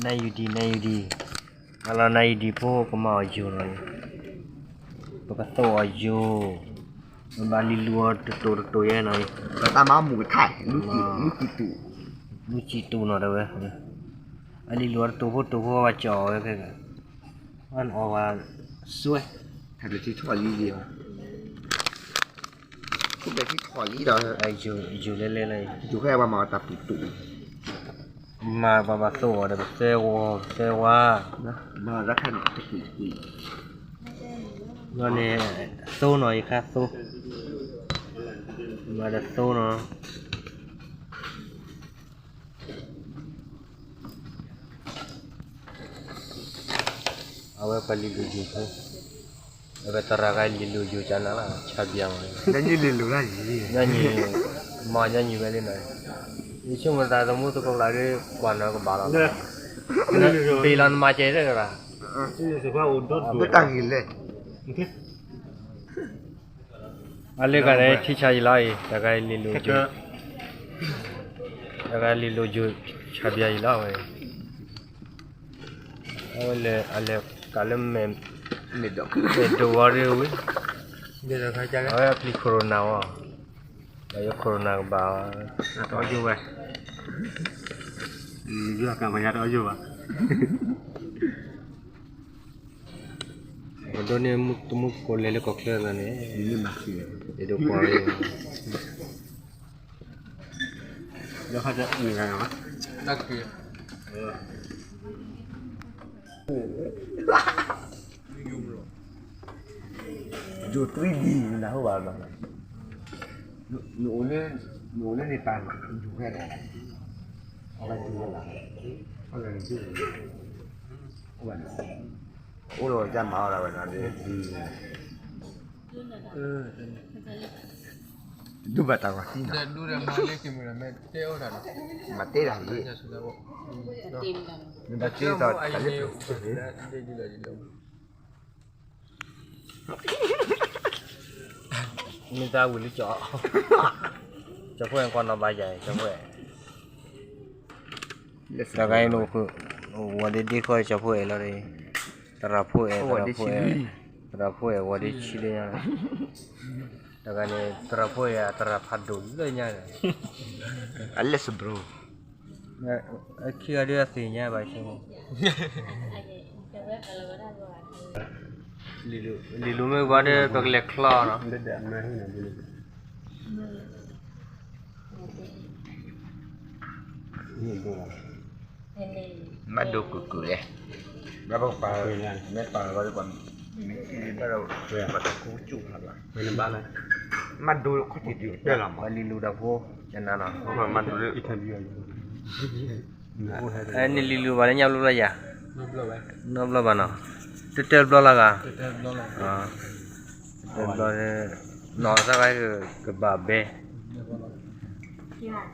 နယူဒံ နယူဒံ, အလီၤနယူဒံဖိကမၤအီၤယိာ်နီၤ, ပကသိၣ်အီၤယိာ်, ပဘၣ်လံၤလူၤအီၤတတိၤတတိၤယဲနီၤ, ပတၢ်မၤမူးခါ လူၤကံတူးနီၤတဲဝဲ, အလံၤလူၤအီၤတတိၤဖိတတိၤဖိဝဲကၠီၤအီၤဝဲခဲ, အီၤဝဲစွဲ, ထီၣ်လံလံ, ထီၣ်လံလံဒီး, ယိာ်လဲၤလဲၤလီၤ, ယိာ်ခဲအံၤပှၤမၤအီၤတၢ်ပူၤတူး, မၤပှၤဘၣ်သိၣ်အီၤဒီးပသၢဝီ, ပသၢဝါ, မၤတၢ်ခါန့ၣ်တပူၤကွံာ်, ဘျီန့ၣ်, သိနီၤ ယခါသိ, မၤဒီးသိနီၤ အဝဲပှၤလံၤလူၤယိာ်ဖိ, အဝဲသရၣ်ဂၤလံၤလူၤယိာ်ကနၤလီၤ ဆါဘံၤမး, ညါနံၤလံၤလူၤလၢယံၤ, ညါနံၤ, မၤညါနံၤဝဲလံနီၤ, ယဆိကမိၣ်သးသမူသကိးလၢဒ်ကွၢ်နီၤကဘၣ်လီၤ, ဘ့ၣ်လီၤနမၤစဲးတၢ်, တၢ်ဂ့ၤလဲၣ် အလၢဂၤန့ၣ် ထံဆါယံၤလီၤအံၤ, တဂၤလံၤလူၤယိာ်, တဂၤလံၤလူၤယိာ်ဆါဘံၤယံၤလီၤဝဲ, အဝဲလဲၤ အလဲၤကးလၢမဲာ်, မဲာ်ဒိးဝဲဒၣ်ဝဲ, အဝဲအပျံၤ corona ဝဲ, ဒီးယ corona ကဘၣ်ဝဲ, တအီယိာ်ဝဲ, ယွၤကမၤယၤတအီယိာ်ဘၣ် ပဒိးန့ၢ်မူတမူသကိးလဲၤလၢကီၢ်ချၢသးန့ၣ်, ယဒိးကွၢ်, ယိာ် three D နဟိဘၣ်, နအိၣ်လၢန့ၣ်ပၢ်, ယိာ်ခဲလၢာ်, အဝဲယိာ်ဝဲလၢ, အဝဲန့ၣ်, အိၣ်ဒီးကမၤအီၤဒၣ်ဝဲနီၤ, ဒူဘၣ်တၢ်ဂီၤသံနီၤ, မၤတဲတၢ်လံ, မ့ၢ်ဘၣ်တဲဒီးတၢ်လၢ, မ့ၢ်တၢ်ဝံၤလံကၠီ, ကၠီဖိအဲၣ်ကွၢ်နီၣ်ဘၣ်ယၤ, ကၠီဖိအဲၣ်, တဂၤအံၤန့ၣ်, ဝၤဒ့ဒ့ဃီ ကၠီဖိအဲၣ်လီၤ, သရၣ်ဖိအဲၣ်, သရၣ်ဖိအဲၣ်, သရၣ်ဖိအဲၣ်ဝၤဒ့ဆံလၢညါ, တဂၤန့ၣ် သရၣ်ဖိအဲၣ် သရၣ်ဖးဒိၣ်လၢညါန့ၣ်, အလဲၤစဘြိ, ခံဂၤဒုးအသ့ၣ်ညါဘၣ်ဆၣ် လံၤလူၤမ့ၢ်ဝါဒီး ပကလဲၤချီနီၤ, မၤဒိကုၢ်ကုၢ်လဲၣ်, မ့ၢ်ပာ်လီၤဒီး ပှၤတကူကၠူၣ်ဖးဘၣ်, မၤဒိလီၤခီၣ်ထံးတုၤတဲလီၤမး, လံၤလူၤတၢ်ဖိ, ကနၤနီၤ, နလံၤလူၤဘၣ်လၢညါဘျီဘျီယၤ, နီတဘျီဘၣ်နီၤ, တတၢၢ်ဘျီလၢဂၤ, တတၢၢ်ဘျီ, နီၢ်သၢဂၤကဘၣ်ဘဲ,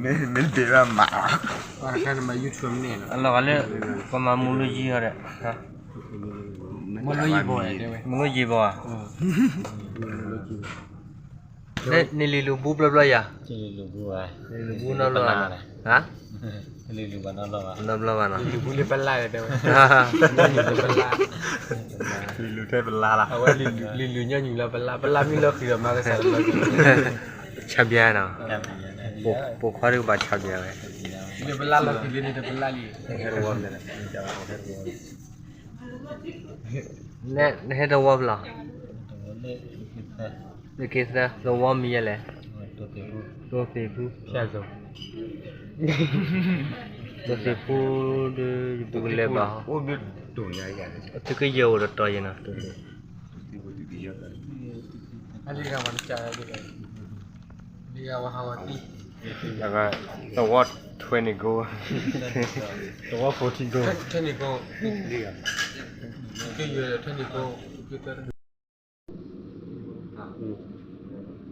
မ့ၢ်ဒ့ရၣ်မး, အလီၤဂာ်လၢ ပမၤမူလိယံၤဟီဒီး, မူလိယံၤဘီဧါ, နလံၤလူၤဘူဘျီဘျီယၤ, လံၤလူၤဘူနီတဘျီဘၣ်နီၤ, နီတဘျီဘၣ်နီၤ, လံၤလူၤထဲပလါ, လံၤလူၤညီနုၢ်လၢပလါ, ပလါမ့ၢ်လီၤဃံၤဒီးမၤကစၢ်လီၤ, ဆါဘံၤနီၤ, ပိာ်ခွါဒုးကဘၣ်ဆါဘံၤဝဲ, နဟဲတဝီဖျီ, လၢက့ၤသၢ လဝီမံၤယဲလဲၣ်, တိသ့ၣ်ဖူ, တိသ့ၣ်ဖူဒီး ယပူၤကလဲၤဘၣ်, သုကယဲၢ်အိၣ်ဒီးတီၤယဲနီၤ, သဝီ twenty gold, သဝီ forty gold,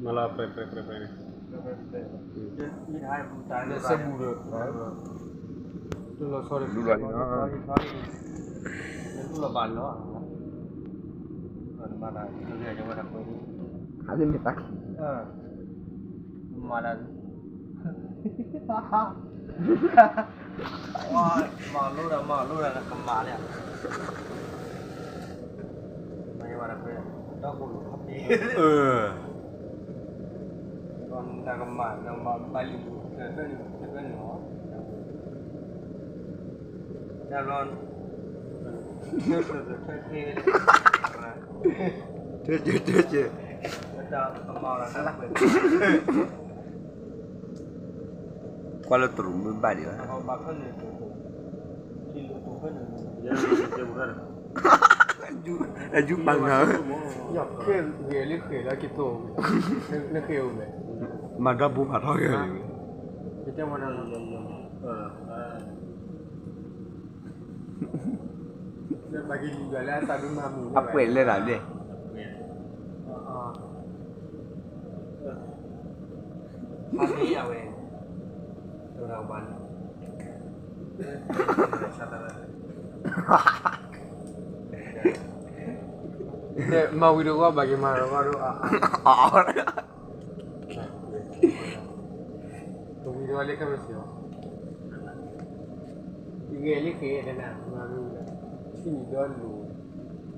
မၤလီၤပြဲပြဲပြဲပြဲန့ၣ်, စဲဘူးဒီး, တူၢ်လီၤဆီဒီး, တူၢ်လီၤဘၣ်လီၤ, မၤတၢ်, မၤတၢ်, မၤတၢ်, မၤလိဒၣ်မၤလိဒၣ်နကမၤန့ၣ်, မၤယဝဲဒၣ်ဖဲ, ဒီခိၣ်လိာ်ခီၣ်ဖံး, နကမၤ နမၤဘၣ်လံာ်ပူၤ ဖဲန့ၣ်ဖဲန့ၣ်လီၤ, တၢ်ဘျီ, ထွဲက့ၤထွဲက့ၤ, ကွၢ်လၢတရူးမုၢ်ဘၣ်ဒံးဘၣ်, အယူပာ်နၤ, မၤဒီဘိဖးထီၣ်ဂဲၤလံ, အပှဲၤလဲၣ်ဒၣ်လဲၣ်, အဝဲ, မၤဝံၤတဂီၢ်ဘၣ်က့ၤမၤတဂီၢ်ဒိၣ်, ပဝံၤတဂီၢ်လၢခဲမ့ၢ်စ့ၢ်, ယဂဲၤလၢဃ့ဒၣ်နၤ, မၤဝံၤဒီး, ထံၣ်ဒီးလိၤ,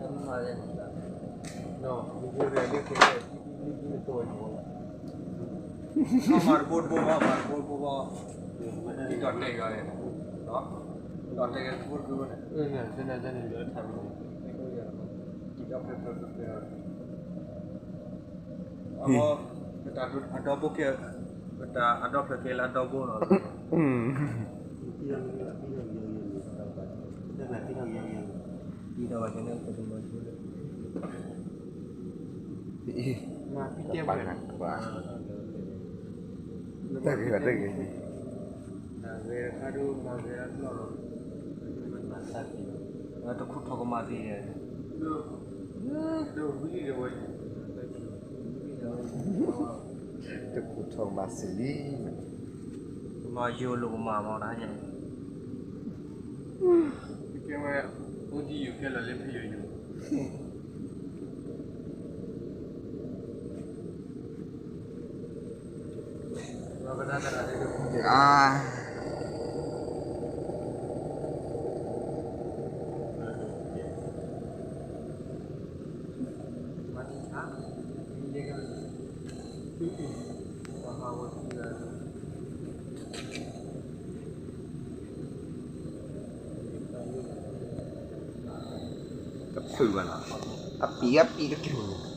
မၤလၢဃ့, မၤတဘိတဘိဘၣ်, မၤတဘိတဘိဘၣ်, ဒီးတဲက့ၤ, ဒီးတဲက့ၤတဘိတဘိန့ၣ်, အဒီဘိကဲ, ပတၢ်အဒီဖျၢၣ်ကဲလၢအဒီဘိနီၤ, တၢ်ဂ့ၤဘၣ်တဂ့ၤ, တၢ်ဂ့ၤတခါဒိၣ်မၤဂ့ၤအဘျီၣ်လီၤ, တခူထီၣ်ကမၤသ့, တခူထီၣ်ကမၤသ့လံ, မၤယိၤလိာ်ကမၤမၤတဟါညါ, ကဲဝဲ, အိၣ်ဒံယိၤကဲလီၤလၢဖဲယိၤယိၤ တဖုၣ်ဘၣ်နီၤ, အပံၤအပံၤတက့ၢ်,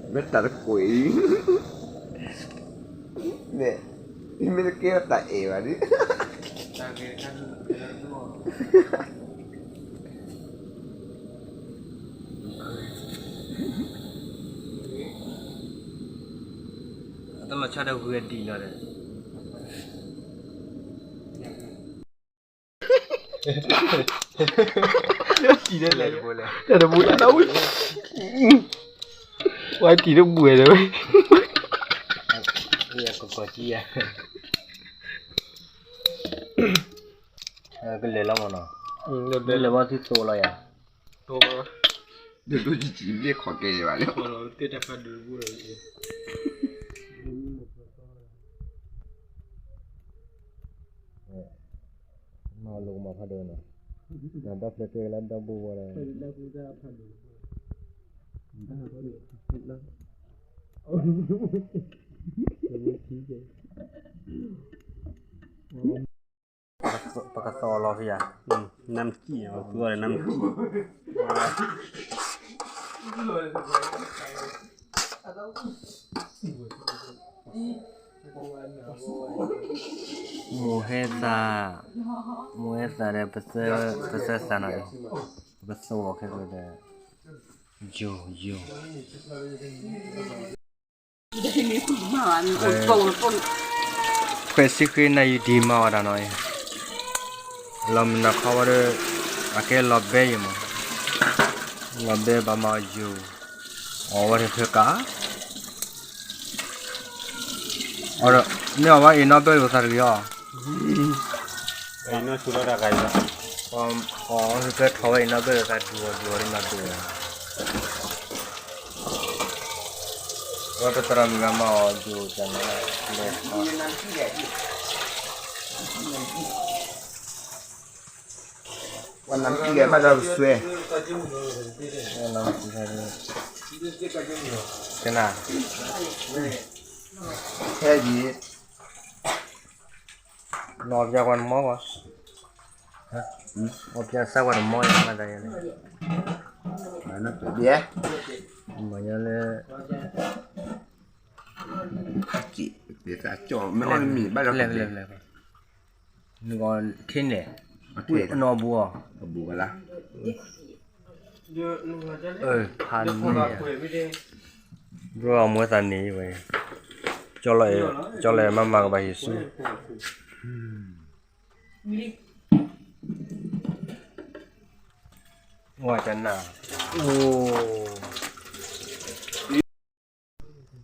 မ့ၢ်တၢ်တကွံာ်, န့ၣ်, မ့ၢ်တကဲထီၣ်တၢ်အဲၣ်ဘၣ်ဒ် အတလီၤဆီဒီးဂုာ်အဒံးလီၤဒီး, တၢ်တဘူးလၢ, တၢ်တဘူးလၢ, ဝဲတံၤတဘူးဒီးဝဲ, ကီၢ်ကီၢ်ကံယၤ, ကလဲၤလီၤမနီၤ, လဲၤဘီသုသိးလီၤယၤ, ဒိၣ်ဒိၣ်ကံကံလ့ၣ်ခီၣ်ကဲဘၣ်လၢ, မၤလိာ်ကမၤဖးဒိၣ်နီၤ, ဒီဖျၢၣ်ကဲလၢဒီဘိဝဲဒီး, ပကသီလီၤဖဲယၤ, နမ်ကံၣ်, သူအီၤဒီးနမ်ကံၣ်, မိၢ်ဟဲသး, မိၢ်ဟဲသးဒီး ပသၢသးနီၤ, ပကသီအီၤခဲကဒီး, ယိၤ, ယိၤ ခွဲးဆံဃ့နၤယံာ်ဒံးမၤဝဲဒၣ်နီၤ, လီၤမုၢ်နၤခီဝဲဒီး, အကဲလီၤဘဲယံၤမး, လီၤဘဲဘၣ်မၤယိၤ, အီၣ်ဝဲတဖျၢၣ်ကါ, အီၤဒီး မ့ၢ်အီၤဘၣ်အံၤနီၢ်ဘၢၣ်လိာ်သးတဂ့ၤအီၤ, အံၤနီၢ်ဆူၣ်ထီၣ်တၢ်ဂၤအံၤဘၣ်, အီၤကဲထီၣ်ဝဲအံၤနီၢ်ဘၢၣ်လိာ်သးဒူအီၤဒူအီၤဒ်နီၢ်ဒူအီၤ, ဝဲပသရၣ်မုၣ်ဂၤမၤအီၤဒူကန့ၣ်, ဝဲနမံၤဂၤဘၣ်ဒီးပစွဲ, ကနၣ်, ဟဲယံၤ, နီၢ်ပျၢ်ကွၢ်နမီၢ်ကွၢ်, အီၣ်ပျၢ်စၢ်ကွၢ်နမီၢ်ယၤမၤသးယၤန့ၣ်, မၤညါလၢ မ့ၢ်အီၣ်မ့ၤဘၣ်လီၤ, နဂီၤထံန့ၣ်, အနီၢ်ဘူးအီၤ, ဖးန့ၣ်, ဘျီအမွဲသးန့ၣ်ဝဲ, ကၠီလီၤအဲၣ်မၤမၤကဘၣ်ယ့ၣ်ၡူး, ဝဲကနၣ်,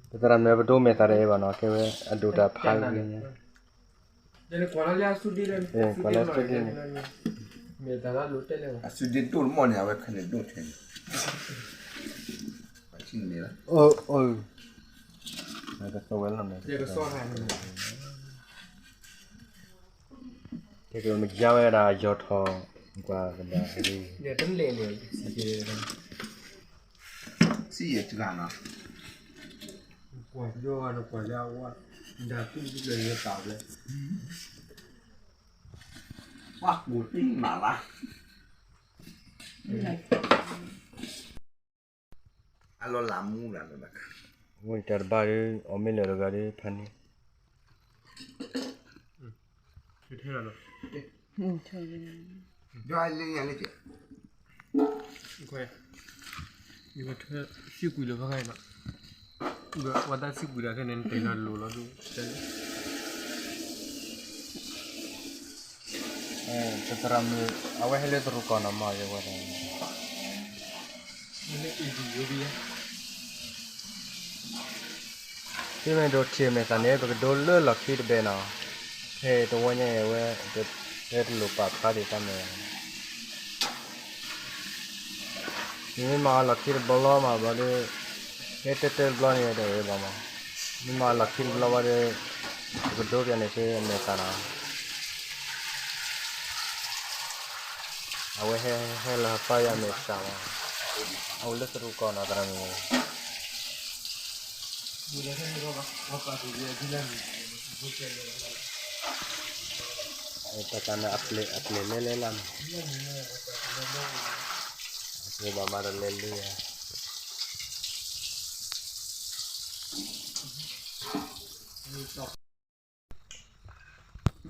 ပသရၣ်မုၣ်ပဒိမဲာ်သၣ်တအဲၣ်ဘၣ်နီၤ, ကဲဝဲအဒိၣ်တၢ်ဖးဂ့ၤညါ, ကွၢ်လၢသုဒ့န့ၣ်, အသုဒ့ဒိၣ်တမီၢ်န့ၣ် အဝဲခါန့ၣ်ဒိၣ်ထဲန့ၣ်, ကသဝဲလီၤန့ၣ်, ကမ့ၢ်ယါဝဲဒၣ်ယီၤထီၣ်, ကွၢ်ကဒါ, စံၣ်ယဲၢ်တဂၤနီၤ, ကွၢ်ဒိၣ်ဂၤဒီးကွၢ်လၢအဝဲ, ဒၣ်တူၢ်တူၢ်လၢယတၢ်ဘျဲ, ပှၤကူၣ်သံမးလၢ်, အလီၤလးမူလၢ်လၢ်, ဝဲတၢ်တဘၣ်ဒီး အီၣ်မ့ၢ်လၢာ်တဂၤဒီးဖးန့ၣ် ထဲလီၤနီၤ, ယလၢညါလၢကဲ, ယကထၢစံၣ်ကွံာ်လၢဖးခါအံၤနီၤ, ဝဲတၢ်စံၣ်ကွံာ်ဒၣ်ခဲန့ၣ် နတဲလီၤလိၤလီၤဒိၣ်, သရၣ်မုၣ် အဝဲဟဲလၢတရူးကီၢ်နီၤမး ယဝဲဒၣ် ဖဲမ့ၢ်ဒိးထံၣ်မဲာ်သၣ်န့ၣ် ပကဒိလၢလီၢ်ခံတဘဲနီၤ, ဖဲတဝီညါအံၤဝဲ, ဟဲတလိၣ်ပာ်ဖျါဒံးတၢ်မဲာ်, မ့မ့ၢ်မၤအီၤလီၢ်ခံတဘျီလီၤမးဘျီဒီး, ဟဲတၢၢ်တၢၢ်တဘျီန့ၣ်ဒီးဝဲဘၣ်မး, မ့မ့ၢ်မၤအီၤလီၢ်ခံတဘျီဘျီဒီး, ပကဒိကန့ၣ်ဖဲမဲာ်သၣ်နီၤ အဝဲဟဲဟဲလီၤပာ်ယၤမဲာ်သၣ်လီၤ, အအိၣ်လၢတရူးကီၢ်နီၤ သရၣ်မုၣ်, တၢ်ကန့ၣ်အပျဲၢ်လဲၤလဲၤလၢ်န့ၣ်, အပျဲၢ်ဘၣ်မၤတလဲၤလၢယၤ,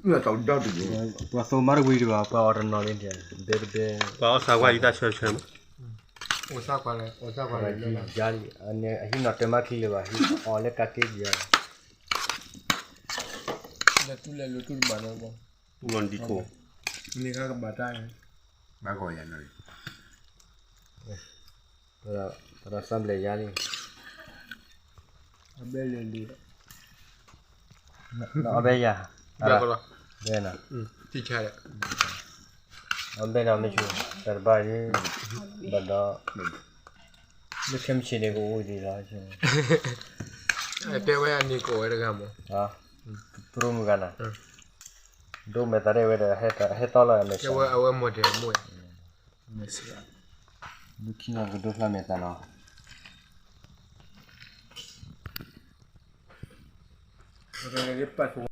ပှၤသိမါတဝံၤဒံးဘၣ် ပှၤအီၣ်တနီၤလံ, ဘဲတဘဲ, ပှၤအီၣ်ဆၣ်ကွၢ်ယတၢ်ဆၢဆၢမး, ယါလံ, အဟံးနီၤတၢ်မၤချံလၢၤဘၣ်, အီၣ်လၢကးက့ယၤ, လၢတူၢ်လဲၤလိၤတူၢ်တဘၣ်နီၤ, တူၢ်လီၤဒံကိး, န့ၣ်ကဘၣ်တၢ်, ဘၣ်ဂီၤယၤနီၤ, ပှၤဒီးစၢ်ဘျဲၣ်ယါလံ, အဘဲလဲၤလံ, အဘဲယၤ, ဘဲနီၤ, အဘဲနီၤမ့ၢ်ဆူၣ်, တၢ်တဘၣ်ဒ်, ဘၣ်ဒီး, မ့ၢ်ခဲမုၢ်ဆ့ၣ်န့ၣ်ကအိၣ်ဒံးလီၤ, တဲဝဲအန့ၣ်ကအိၣ်ဝဲတဂၤမး, သရူးမုၢ်ဂၤနီၤ, ဒိမဲာ်သၣ်ဒ်ဝဲဒီး ဟဲသီလီၤမဲာ်ဆှး, အဝဲမီၢ်တဲအမိၢ်, လၢခံဂၤကဒိဖျါမဲာ်သၣ်နီၤ, ပ